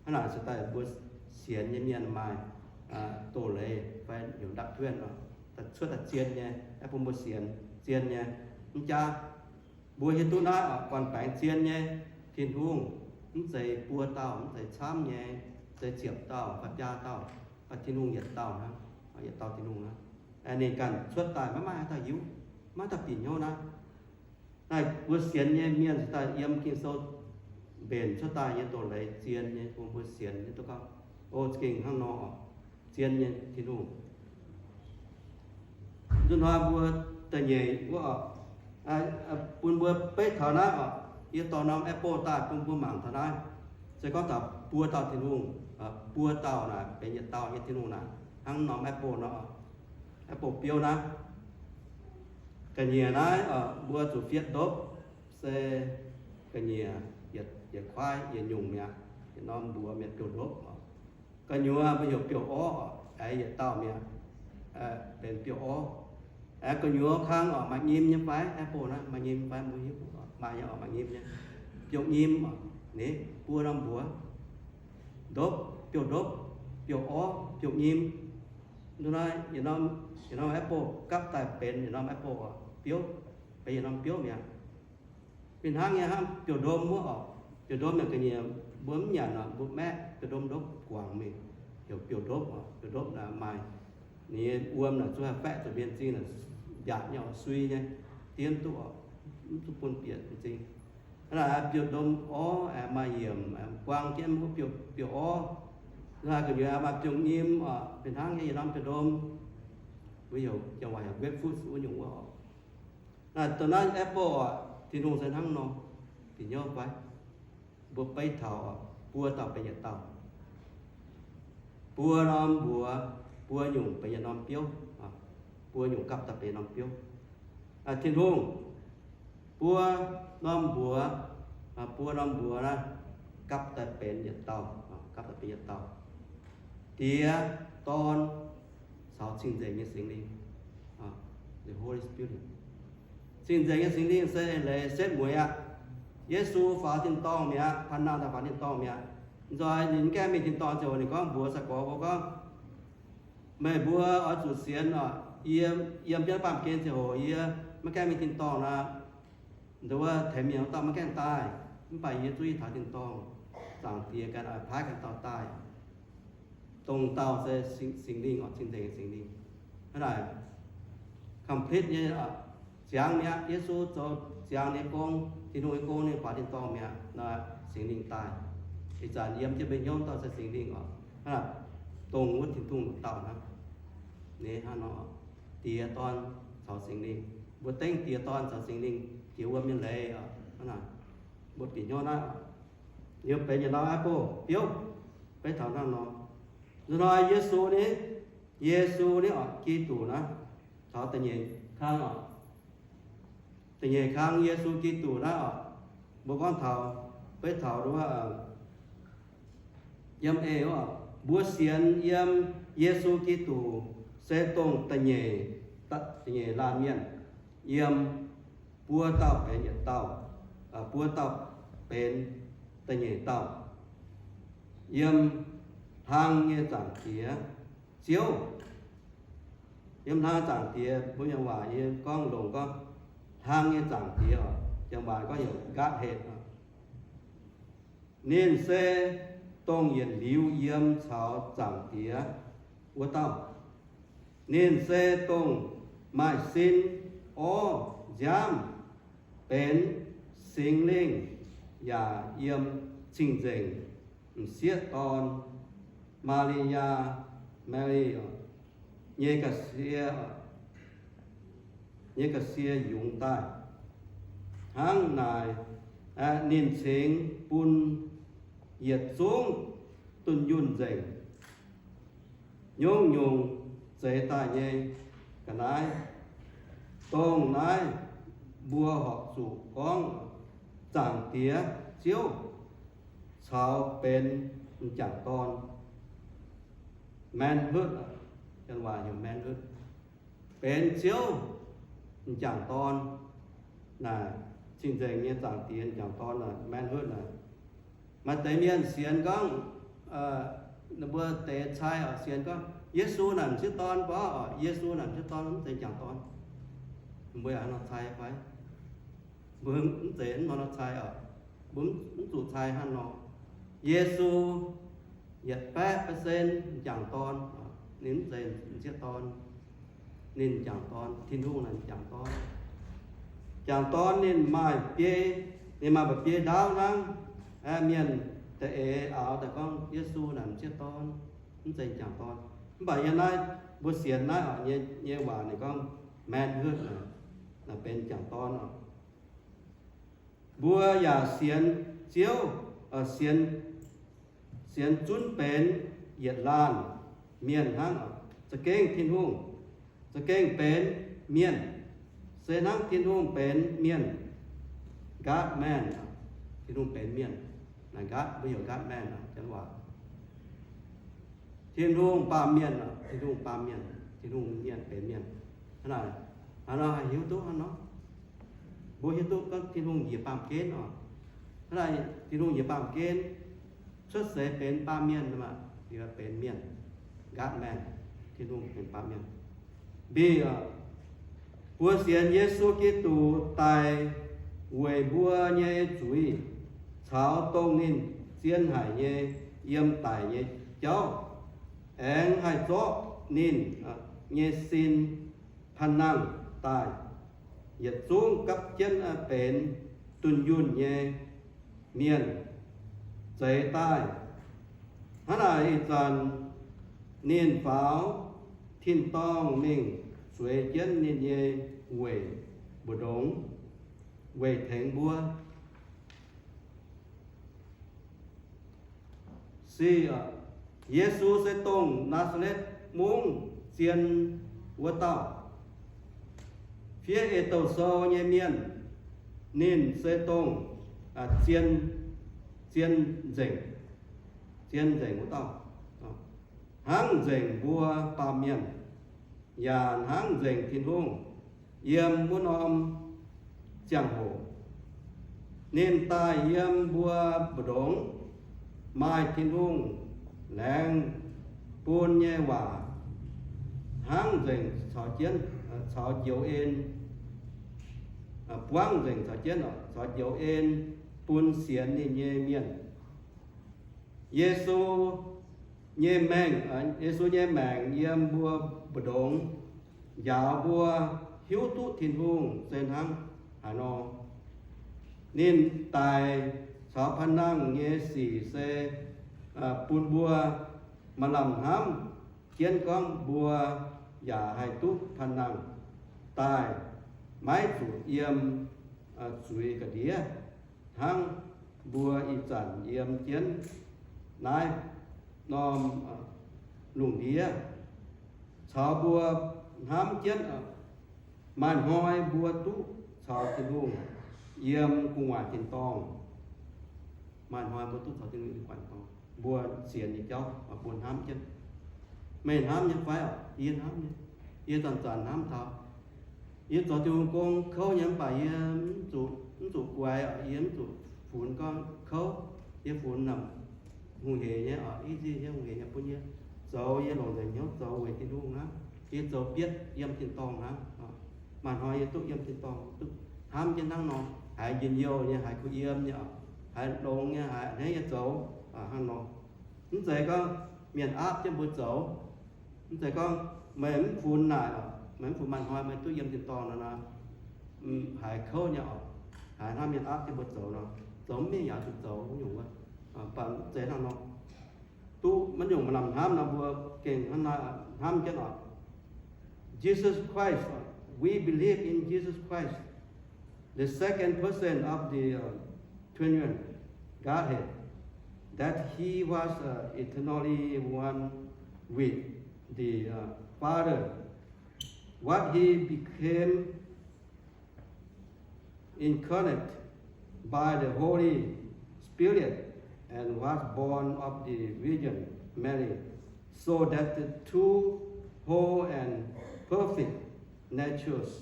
Hnangv naaic se daaih mbuo sienx nyei mienh maaih doz-leiz fai heuc doctrine oc, cuotv daaih zien nyei, aeqv, bun mbuo sienx zien nyei. Mv jaav, mbuo hiuv duqv naaiv oc, gorn-baengx zien nyei Tin-Hungh, mv zeiz buo dauh, mv zeiz camv nyei, mv zeiz ziepc dauh fai biaa dauh, fai Tin-Hungh yietc dauh hnangv, yietc dauh Tin-Hungh hnangv. Ninh ganh cuotv daaih maiv maaih haaix dauh hiuv, maiv maaih dauh bieqc hnyouv naaiv. Naaiv mbuo sienx nyei mienh cingx daaih yiem Ging-Sou mbenc cuotv daaih nyei doz-leiz zien nyei bun mbuo sienx nyei duqv gorngv, o, za'gengh hnangv nor oc, zien nyei Tin-Hungh. Nzunc hnoi mbuo da'nyeic wuov oc, bun mbuo beiv taux naaiv oc, yie dorh norm apple daaih bun mbuo mangc taux naaiv. Se gorngv taux buo dauh Tin-Hungh, buo dauh naaic benx yietc dauh nyei Tin-Hungh naaic, hnangv norm apple nor, apple biouv naaiv. Ga'nyiec naaiv mbuo zuqc fietv ndopv, se ga'nyiec yietc kuaaiv yietc nyungc mi'aqv, yietc norm mbuox mi'aqv, biouv-ndopv oc. Gu'nyuoz mbuo heuc biouv-orv, aengx yietc dauh mi'aqv, benx biouv-orv. Aengx gu'nyuoz kang oc, maaih nyim nyei fai? Apple naaiv maaih nyim fai? Mbuo hiuv, maaih nyei oc, maaih nyim nyei. Biouv-nyim oc, ninh buo norm mbuox, ndopv, biouv-ndopv, biouv-orv, biouv-nyim. Nduov naaiv yietc norm apple gapv daaih benx yietc norm apple oc, biouv, benx yietc norm biouv mi'aqv. Fih hnangv nyei hnangv biouv-ndopv wuov oc. Biouv-ndopv naaic ga'nyiec mbuo mv nyanc oc, mbuo maeqv biouv-ndopv ndopv guangc mingh, heuc biouv-ndopv oc. Biouv-ndopv naaic maaih ninh nyei wuom naaic zuqc haih faeqv zuqc mbienx zingh naaic, mbiaatc nyei oc, sui nyei, diev duqv oc, mv zuqc bun bieqc mbienx zingh. Hnangv naaic biouv-ndopv orv aengx maaih yiemc, buang jienv wuov biouv, biouv-orv. Hnangv naaic gu'nyuoz maaih biouv-nyim oc, fih hnangv nyei yietc norm biouv-ndopv, mbuo heuc, janx waac heuc grapefruit wuov nyungc wuov oc. Naaiv dongh naaiv apple oc, Tin-Hungh se hnangv nor, bieqc hnyouv fai? Mbuo beiv taux oc, buo dauh benx yietc dauh, buo norm mbuox, buo nyungc benx yietc norm biouv, buo nyungc gapv daaih benx norm biouv. Tin-Hungh buo norm mbuox, buo norm mbuox naaiv gapv daaih benx yietc dauh, gapv daaih benx yietc dauh. Diex, Dorn, caux Cing-Nzengc nyei Singx Lingh, the Holy Spirit. Cing-Nzengc nyei Singx Lingh se eix leiz setv mueiz aqv. Yesu faaux tin-dorngh mi'aqv, panh nangh daaih faaux tin-dorngh mi'aqv. Nzoih ninh mv gaengh mingh tin-dorngh ziangh hoc ninh gorngv mbuox sai-gorx mbuo gorngv, meih mbuo oix zuqc sienx oc, yie yiem jienv baamh gen ziangh hoc yie maiv gaengh mingh tin-dorngh nor, nduov wuov tengx mienh wuov dauh maiv gaengh daaih, mv baac yie zuqc yie taux tin-dorngh, Zaangc Diex ganh oix paaiv ganh dauh daaih. Dongh dauh se Singx Lingh oc, Cing-Nzengc Singx Lingh. Hnangv naaic complete nyei ziangx mi'aqv. Yesu zoux ziangx nyei gong, Tin-Hungh nyei gong, ninh faaux tin-dorngh mi'aqv, naaiv Singx Lingh daaih. Ih zanc yiem jienv mbuo hnyouv dauh se Singx Lingh oc. Hnangv naaic dongh wuov Tin-Hungh dauh hnangv. Ninh hnangv nor, Diex, Dorn caux Singx Lingh. Mbuo dengv Diex, Dorn caux Singx Lingh jiex wuom nyei leiz oc. Hnangv naaic mbuo bieqc hnyouv naaiv oc. Yiem benx yietc norm apple biouv, beiv taux hnangv nor. Nzunc hnoi Yesu ni, Yesu ni oc, Giduc naaiv, taux da'nyeic kang oc. Da'nyeic kang Yesu Giduc naaiv oc, mbuo gorngv taux, beiv taux wuov, yiem eix wuov, mbuo sienx yiem Yesu Giduc se dongh da'nyeic, da'nyeic laanh mienh, yiem buo dauh benx yietc dauh, buo dauh benx da'nyeic dauh, yiem hlang nyei Zaangc Diex, Ziouv. Yiem hlang Zaangc Diex, mbuo nyei waac yie gorngv longx gorngv hlang nyei Zaangc Diex oc, janx waac gorngv heuc Godhead oc. Ninh se dongh yietc liuz yiem caux Zaangc Diex wuov dauh. Ninh se dongh maaih sin, orv, nziaamv, benx Singx Lingh, yaac yiem Cing-Nzengc, m'sieqv dorn, Maa^li^yaa, Mary, nyei ga'sie, nyei ga'sie yungz daaih. Hnangv naaic, ninh cingx bun yietc zungv dunh yunh nzengc, nyungc-nyungc zeix daaih nyei ga'naaiv. Dongh naaiv mbuo horpc zuqc gorngv Zaangc Diex Ziouv caux benx m'jangc dorn, manhood, janx waac heuc manhood, benx Ziouv m'jangc dorn. Naaic Cing-Nzengc nyei Zaangc Diex m'jangc dorn naaic, manhood naaic. Maaih deix mienh sienx gorngv, ninh mbuo deix cai oc, sienx gorngv Yesu naaic m'sieqv dorn baac oc, Yesu naaic m'sieqv dorn, mv zeiz m'jangc dorn. Mbuo yaac hnangv nor cai fai? Mbuo mv zeiz hnangv nor cai oc. Mbuo mv zuqc cai hnangv nor. Yesu yietc baeqv percent m'jangc dorn, ninh mv zeiz m'sieqv dorn. Ninh m'jangc dorn, Tin-Hungh naaic m'jangc dorn. M'jangc dorn ninh maaih biei, ninh maaih mba'biei ndaauv hnangv. Mienh da'eix aaux daaih gorngv Yesu naaic m'sieqv dorn, mv zeiz m'jangc dorn. Mv baac yiem naaiv mbuo sienx naaiv oc, nyei waac ninh gorngv manhood naaic, naaic benx m'jangc dorn oc. Mbuo yaac sienx Ziouv, sienx, sienx zunv benx yietc laanh mienh hnangv oc. Za'gengh Tin-Hungh, za'gengh benx mienh, se hnangv Tin-Hungh benx mienh, God man, Tin-Hungh benx mienh. Naaic God, mbuo heuc God man, janx waac. Tin-Hungh baamh mienh, Tin-Hungh baamh mienh, Tin-Hungh mienh benx mienh. Hnangv naaic, hnangv nor haih hiuv duqv hnangv nor. Mbuo hiuv duqv gorngv Tin-Hungh njiec baamh gen oc. Hnangv naaic Tin-Hungh njiec baamh gen cuotv seix benx baamh mienh, benx mienh, God man, Tin-Hungh benx baamh mienh. Mbi, mbuo sienx Yesu Giduc daaih weic mbuo nyei zuiz, caux dongh ninh zien haic nyei yiem daic nyei jauv, aengx haih zorqv ninh nyei sin panh nangh daaih, yietc zungv gapv jienv benx dunh yunh nyei mienh zeix daaih. Hnangv naaic ih zanc ninh faaux tin-dorngh mingh zueiz jienv ninh nyei weic mbu'ndongx weic tengx mbuo. Sic, Yesu se dongh Naa^saa^letv Mungv zien wuov dauh. Fiev ei douh sou nyei mienh, ninh se dongh zien, zien nzengc, zien nzengc wuov dauh, hnangv nzengc mbuo baamh mienh, yaac hnangv nzengc Tin-Hungh. Yiem wuov norm ziangh hoc, ninh daaih yiem mbuo mbu'ndongx, maaih Tin-Hungh laengz bun nyei waac hnangv nzengc caux jienv, caux njoux en, buangv nzengc caux jienv, caux njoux en bun sienx ninh nyei mienh. Yesu nyei maengc, Yesu nyei maengc yiem mbuo mbu'ndongx njaaux mbuo hiuv duqv Tin-Hungh se hnangv haaix nor. Ninh daic caux panh nangh nyei sic se bun mbuo maaih lamh hnamv jienv gorngv mbuo yaac haih duqv panh nangh daaih, maiv zuqc yiem zuiz ga'ndiev hnangv mbuo ih zanc yiem jienv naaiv norm lungh ndiev. Caux mbuo hnamv jienv, maaih hnoi mbuo duqv caux Tin-Hungh yiem gu'nguaaic tin-dorngh. Maaih hnoi mbuo duqv caux Tin-Hungh yiem gu'nguaaic tin-dorngh. Mbuo sienx nyei jauv mbuo hnamv jienv. Meih hnamv nyei fai oc? Yie hnamv nyei. Yie zanc-zanc hnamv taux yie zoux Tin-Hungh gong kouv nyei mv baac yie mv zuqc, mv zuqc guaix, yie mv zuqc funx gorngv kouv. Yie funx hungh heic nyei oc, i zinh nyei hungh heic nyei bun yie zoux, yie longc nzengc hnyouv zoux weic Tin-Hungh hnangv. Yie zoux bietv yiem tin-dorngh hnangv. Maaih hnoi yie duqv yiem tin-dorngh duqv hnamv jienv hnangv nor, haiz njien-youh nyei, haiz kuh yiem nyei, haiz longx nyei, haiz a'hneiv nyei zoux hnangv nor. Mv zeiz gorngv mienh aapv jienv mbuo zoux. Mv zeiz gorngv meih mv funx naaic, meih mv funx maaih hnoi meih duqv yiem tin-dorngh nor, haiz kouv nyei oc, haiz hnangv mienh aapv jienv mbuo zoux nor, zoux mv mingh yaac zuqc zoux nyungc wuov. Mv baac mv zeiz hnangv nor. Duqv maiv nyungc maaih lamh hnamv nor mbuo gengh hnamv jienv oc. Jesus Christ, we believe in Jesus Christ, the second person of the uh, Trinity, Godhead, that he was uh, eternally one with the uh, Father. What he became incarnate by the Holy Spirit and was born of the Virgin Mary, so that the two whole and perfect natures,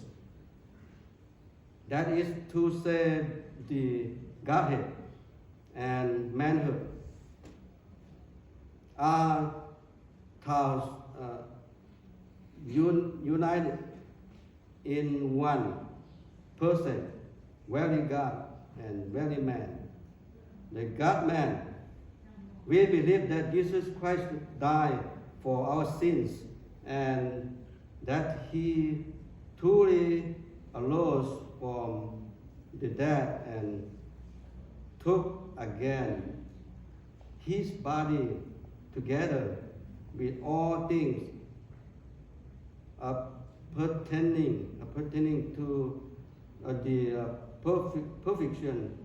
that is to say, the Godhead and manhood, are thus uh, un- united in one person, very God and very man. The God man, we believe that Jesus Christ died for our sins and that he truly arose from the dead and took again his body together with all things appertaining, appertaining to uh, the uh, perfe- perfection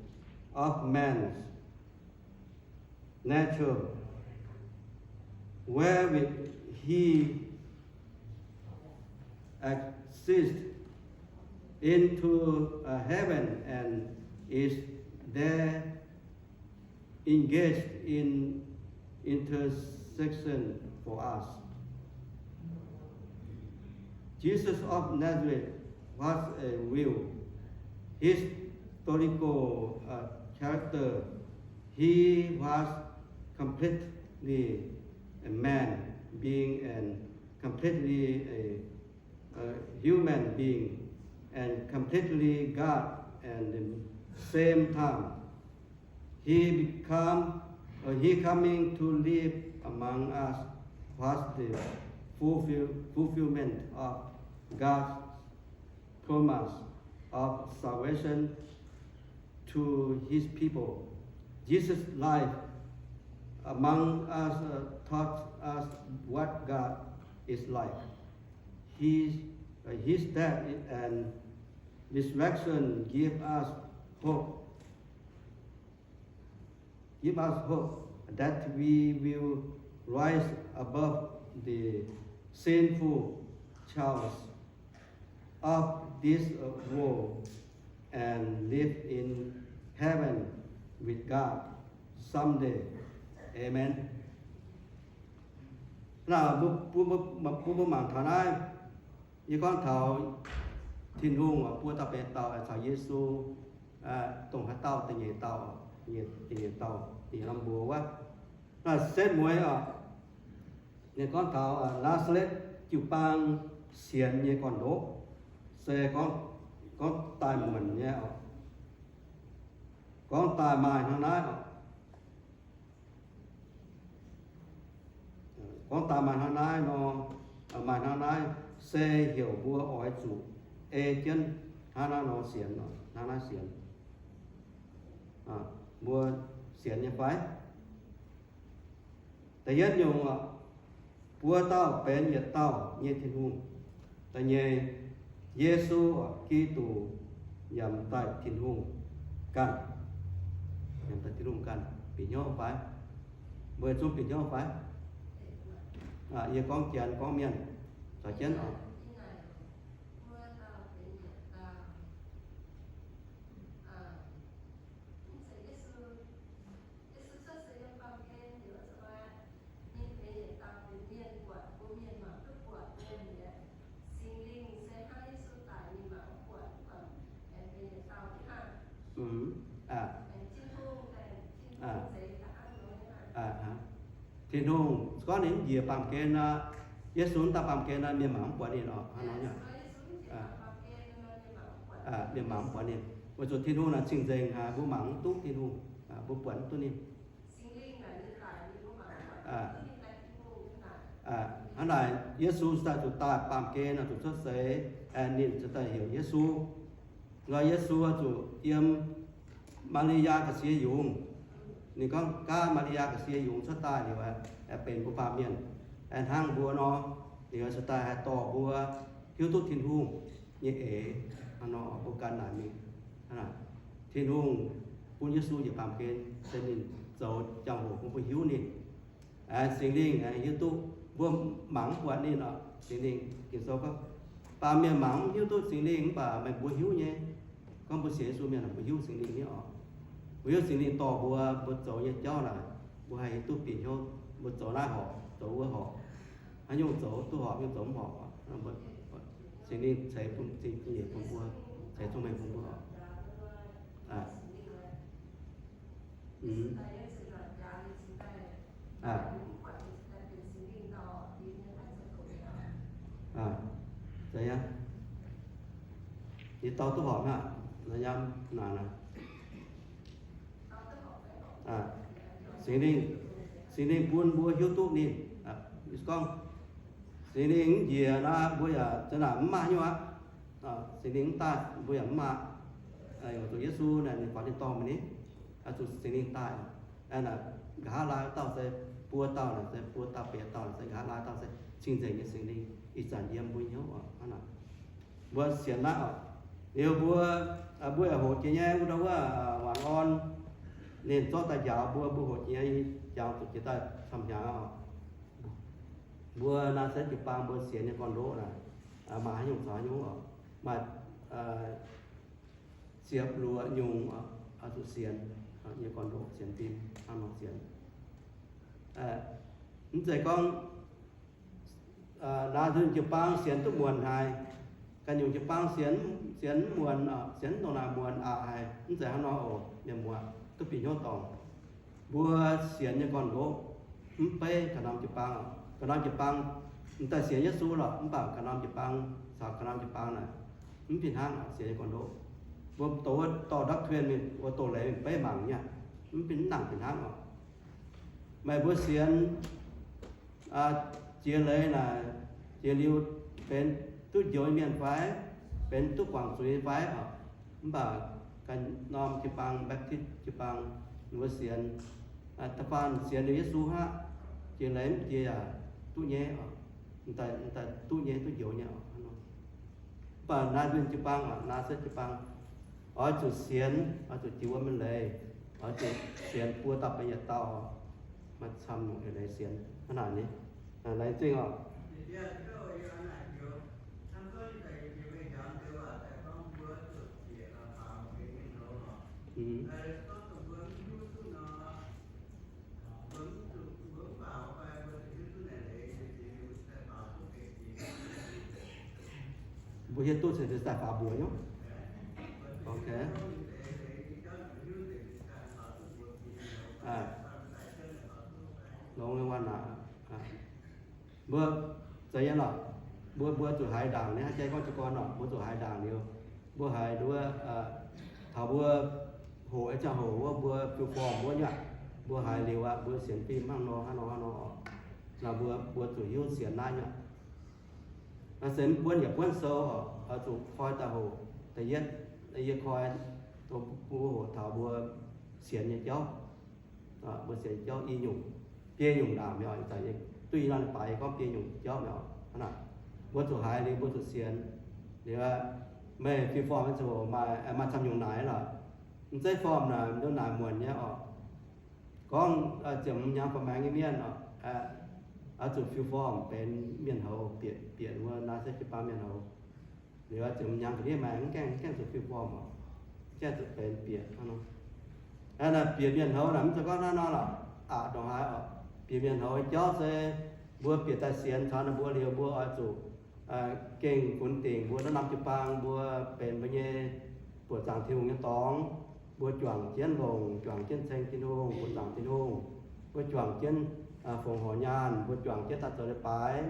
of man's nature, wherewith he ascended into uh, heaven and is there engaged in intercession for us. Jesus of Nazareth was a real historical uh, character. He was completely a man, being and completely a, a human being, and completely God and Same time, he become, uh, he coming to live among us was the fulfill, fulfillment of God's promise of salvation to his people. Jesus' life among us, uh, taught us what God is like. His, uh, his death and resurrection give us hope. Give us hope that we will rise above the sinful chaos of this, uh, world and live in heaven with God someday. Amen. Naaiv mbuo, mbuo, mbuo, mbuo mangc taux naaiv, yie gorngv taux Tin-Hungh oc, buo dauh benx dauh, caux Yesu, dongh haaix dauh, da'nyeic dauh, da'nyeic dauh, da'nyeic norm mbuox wuov. Naaiv setv mueiz oc, ninh gorngv taux Naa^saa^letv jiu-baang sienx nyei gorn-ndoqv, se gorngv, gorngv daaih muonc nyei oc, gorngv daaih maaih hnangv naaiv oc. Gorngv daaih maaih hnangv naaiv nor, maaih hnangv naaiv, se heuc mbuo oix zuqc ei jienv hnangv naaiv nor sienx, hnangv naaiv sienx. Mbuo sienx nyei fai? Da'yietv nyungc, buo dauh benx yietc dauh nyei Tin-Hungh. Da'nyeic, Yesu Giduc yiem daaih Tin-Hungh ganh, yiem daaih Tin-Hungh ganh. Bieqc hnyouv fai? Mbuo zungv bieqc hnyouv fai? Yie gorngv Janx gorngv Mienh, caux jienv oc. Tin-Hungh gorngv ninh njiec baamh gen nor, Yesu daaih baamh gen nor, mienh mangc mv buatc ninh oc, hnangv nor nyei. Mienh mangc mv buatc ninh, weic zuqc Tin-Hungh naaic cing-nzengc haic, mbuo mangc mv duqv Tin-Hungh, mbuo buatc mv duqv ninh. Hnangv naaic, Yesu daaih zuqc daaih baamh gen nor, zuqc cuotv seix, ninh zuqc daaih heuc Yesu. Nor Yesu zuqc yiem Maa^li^yaa ga'sie yungz. Ninh gorngv gaatv Maa^li^yaa ga'sie yungz cuotv daaih liuz, benx mbuo baamh mienh, hnangv mbuo nor, liuz cuotv daaih haih dorh mbuo hiuv duqv Tin-Hungh nyei eix. Hnangv nor mbuo gan naaic mingh. Tin-Hungh bun Yesu njiec baamh gen, se ninh zoux jangx-hoc bun mbuo hiuv ninh. Singx Lingh hiuv duqv mbuo mangc mv buatc ninh oc. Singx Lingh, Ging-Sou gorngv, baamh mienh mangc mv hiuv duqv Singx Lingh, mv baac meih mbuo hiuv nyei. Gorngv mbuo sienx Yesu mienh mbuo hiuv Singx Lingh nyei oc. Mbuo hiuv Singx Lingh dorh mbuo, mbuo zoux nyei jauv naaic, mbuo haih hiuv duqv bieqc hnyouv, mbuo zoux naaiv horpc, zoux wuov horpc, haaix nyungc zoux duqv horpc, nyungc zoux mv horpc. Singx Lingh ceix bun, ceix nyeic bun mbuo, ceix cong-mengh bun mbuo oc. Zeiz, yie dau duqv horpc hnangv, naaiv yiem naaic. Singx Lingh, Singx Lingh bun mbuo hiuv duqv ninh. Gorngv Singx Lingh mv njiec nor, mbuo yaac za'naaic mv maaih haaix nyungc aqv. Singx Lingh mv daaih, mbuo yaac mv maaih. Weic zuqc Yesu naaic ninh faaux tin-dorngh mingh ni, zuqc Singx Lingh daaih. Nqa'haav laai dauh se buo dauh naaic, se buo dauh beiv dauh naaic, se nqa'haav laai dauh se cing-nzengc nyei Singx Lingh ih zanc yiem mbuo hnyouv oc. Hnangv naaic, mbuo sienx naaiv oc. Liuz mbuo, mbuo yaac hoqc jiex nyei wuov, wuov waanc orn, ninh zorqv daaih njaaux mbuo, mbuo hoqc jiex nyei, jangx zuqc jiex daaih camv hnyangx oc. Mbuo naaiv se jiu-baang mbuo sienx nyei gorn-ndoqv naaic, maaih haaix nyungc caux haaix nyungc oc. Maaih ziepc luoqc nyungc oix zuqc sienx nyei gorn-ndoqv, sienx fim hnangv nor sienx. Mv zeiz gorngv naaiv nzunc jiu-baang sienx duqv muonc haic, ganh nyungc jiu-baang sienx, sienx mv muonc, sienx mv dongh naaic muonc aqc haic, mv zeiz hnangv nor oc. Mienh muoz duqv bieqc hnyouv dorngc. Mbuo sienx nyei gorn-ndoqv mv beiv ga'norm jiu-baang. Ga'norm jiu-baang m'daaih sienx Yesu lorqc, mv baac ga'norm jiu-baang caux ga'norm jiu-baang naaic mv fih hnangv. Sienx nyei gorn-ndoqv, Mbuo doqc wuov dorh doctrine mingh, mbuo doqc leiz mingh beiv mangc nyei, mv baac mv nangc fih hnangv oc. Meih mbuo sienx jiex leiz naaic, jiex liuz benx duqv njoux nyei mienh fai, benx duqv guangc zuiz nyei fai oc. Mv baac ganh norm jiu-baang, Baptist jiu-baang, ninh mbuo sienx da'faanh sienx liuz Yesu hnangv, jiex leiz mv jiex yaac duqv nyei oc. Daaih duqv nyei, duqv njoux nyei oc. Mv baac naaiv mbuo jiu-baang oc, naaiv se jiu-baang oix zuqc sienx, oix zuqc jiex wuom nyei leiz, oix zuqc sienx buo dauh benx yietc dauh, maaih camv nyungc eix leiz sienx hnangv naaic ni. Laengz zingh oc. Mbuo hiuv duqv se daaih faaux mbuox nyei. Ok. Longx nyei waac naaic. Mbuo zeiz nyei lorqc. Mbuo, mbuo zuqc haiz ndaangc nyei, jai gorngv jiez gorn lorqc, mbuo zuqc haiz ndaangc liuz, mbuo haiz nduov, taux mbuo hoqc, ziangh hoc wuov mbuo fiu form wuov nyei, mbuo haiz liuz aqv, mbuo sienx fim hnangv nor hnangv nor hnangv nor oc. Naaiv mbuo, mbuo zuqc hiuv sienx naaiv nyei. Naaiv se mv buonv yaac buonv sou oc, oix zuqc koi daaih hoc. Da'yietv, yie koi, mbuo hoqc taux mbuo sienx nyei jauv. Mbuo sienx jauv i nyungc, biei nyungc ndaangc mi'aqv. Duqv ih norm leiz-baaix yie gorngv biei nyungc jauv mi'aqv. Hnangv naaic, mbuo zuqc haiz liuz mbuo zuqc sienx. Liuz meih fiu form zuqc maaih, maaih camv nyungc naaic lorqc. Mv zeiz form naaic, mv naaic muonc nyei oc. Gorngv ziepc hmz hnyangx fai maengx nyei mienh oc, oix zuqc fiu form benx mienh houz, bieqc, bieqc wuov naaiv se jiu-baang mienh houz. Liuz ziepc hmz hnyangx ga'ndiev maengx mv gaengh, mv gaengh zuqc fiu form oc. Gaengh zuqc benx bieqc hnangv nor. Naaiv bieqc mienh houz naaic mv zeiz gorngv hnangv nor lorqc, aqc ndongc haaix oc. Bieqc mienh houz nyei jauv se mbuo bieqc daaih sienx caux ninh mbuo liuz mbuo oix zuqc gengh funx dingc mbuo naaiv norm jiu-baang mbuo benx mbuo nyei buoqc zaangc Tin-Hungh nyei dorngx. Mbuo juangc jienv longc, juangc jienv ceng Tin-Hungh, buoqc zaangc Tin-Hungh. Mbuo juangc jienv fongc horc nyaanh, mbuo juangc jienv daaih zoux leiz-baaix,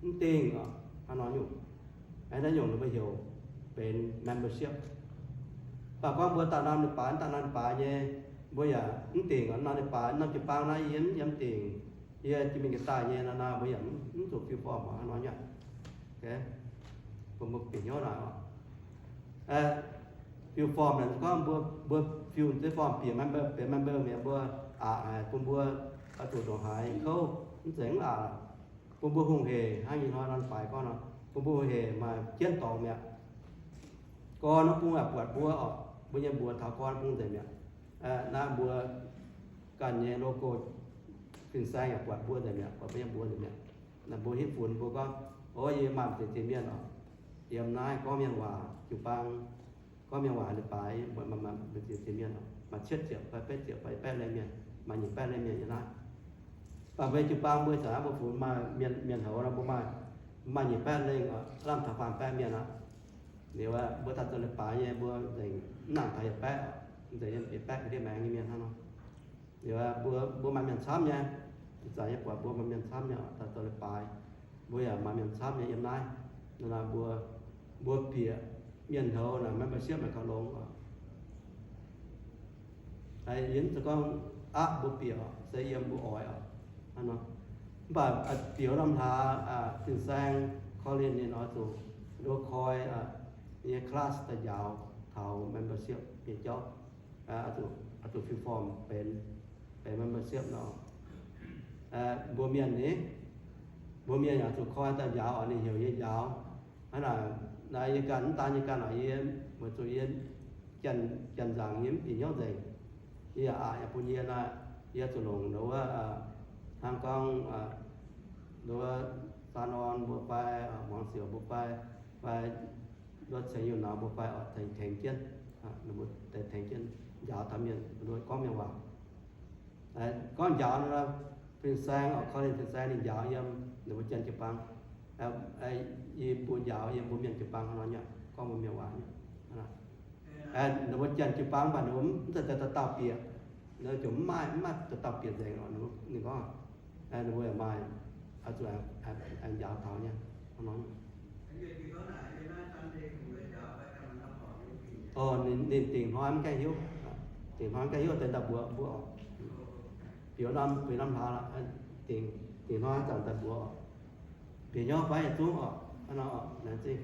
mv dingh oc, hnangv nor nyungc. Naaiv nyungc ninh mbuo heuc benx membership. Mv baac gorngv mbuo daaih norm leiz-baaix, daaih norm leiz-baaix nyei, mbuo yaac mv dingc oc. Norm leiz-baaix, norm jiu-baang naaiv yie mv yiem dingc, yie jiex mingh ga'daaih nyei, naaiv naaiv mbuo yaac mv zuqc fiu form oc, hnangv nor nyungc. Bun mbuo bieqc hnyouv naaic oc. Fiu form naaic gorngv mbuo, mbuo fiu zeiv form bieqc member, bieqc member mi'aqv, mbuo aqc haic bun mbuo oix zuqc ndongc haaix kouv, mv zeiz mv aqc. Bun mbuo hungh heic hnangv ih hnoi norm leiz-baaix gorngv nor, bun mbuo hungh heic maaih jienv dorngx mi'aqv. Gorn wuov bung yaac buatc mbuo oc, mbuo nyei mbuox taux gorn bung nzengc mi'aqv. Naaiv mbuo ganh nyei logo fin-saeng yaac buatc mbuo nzengc mi'aqv, buatc mbuo nyei mbuox nzengc mi'aqv. Naaiv mbuo hitv funx mbuo gorngv, o, yie maaih ziex jiex mienh oc, yiem naaiv gorngv mienh waac jiu-baang, gorngv mienh waac leiz-baaix, mbuo maaih ziex jiex mienh oc, maaih cietv ziepc fai betv ziepc fai betv lengh mienh, maaih nyic baeqv lengh mienh yiem naaiv. Mv baac mbuo jiu-baang mbuo zanc naaiv mbuo funx maaih mienh, mienh houz nor mbuo maaih, maaih nyic baeqv lengh oc, lamh taux faam baeqv mienh aqv. Liuz mbuo daaih zoux leiz-baaix nyei mbuo nzengc mv nangc taux yietc baeqv, nzengc yiem yietc baeqv ga'ndiev maengx nyei mienh hnangv nor. Liuz mbuo, mbuo maaih mienh camv nyei, ih zanc yie buatc mbuo maaih mienh camv nyei daaih zoux leiz-baaix. Mbuo yaac maaih mienh camv nyei yiem naaiv. Naaiv mbuo, mbuo bieqc mienh houz naaic membership naaic gauh longx oc. Yie mv zeiz gorngv aqv mbuo bieqc oc, se yiem mbuo oix oc. Hnangv nor, mv baac bieqc norm hlaax fin-saeng korv-lienh ninh oix zuqc nduov koi nyei class daaih njaaux taux membership nyei jauv, oix zuqc fill form benx, benx membership nor. Mbuo mienh ni, mbuo mienh yaac zuqc koi daaih njaaux oc, ninh heuc yie njaaux. Hnangv naaic, naaiv yie ganh mv daan yie ganh oc, yie weic zuqc yie janx nzangc yie mv bieqc hnyouv nzengc. Yie yaac aqc yaac bun yie naaiv, yie zuqc longc nduov wuov, hnangv gorngv nduov wuov Saan Orn mbuo fai Muangx Siouc mbuo fai, fai nduov Ceng Yunh Nauz mbuo fai oc, tengx, tengx jienv, ninh mbuo tengx jienv njaaux taux mienh, nduov gorngv mienh waac. Gorngv njaaux nor, fin-saeng oc, korv-lienh fin-saeng ninh njaaux yiem ninh mbuo janx jiu-baang. Yie mbuo njaaux yiem mbuo mienh jiu-baang hnangv nor nyei, gorngv mbuo mienh waac nyei. Ninh mbuo janx jiu-baang mv baac ninh mbuo mv zeiz dauh dauh bieqc, ninh ziouc mv maaih, mv maaih dauh dauh bieqc nzengc oc. Ninh gorngv ninh mbuo yaac maaih, oix zuqc aengx njaaux taux nyei hnangv nor. Ninh dingc hnoi mv gaengh hiuv, dingc hnoi mv gaengh hiuv deix daaih mbuox mbuo oc. Biux norm, biux norm hlaax, dingc hnoi zanc daaih mbuox oc. Bieqc nyorv fai yietc zungv oc, hnangv nor oc, laengz zingh.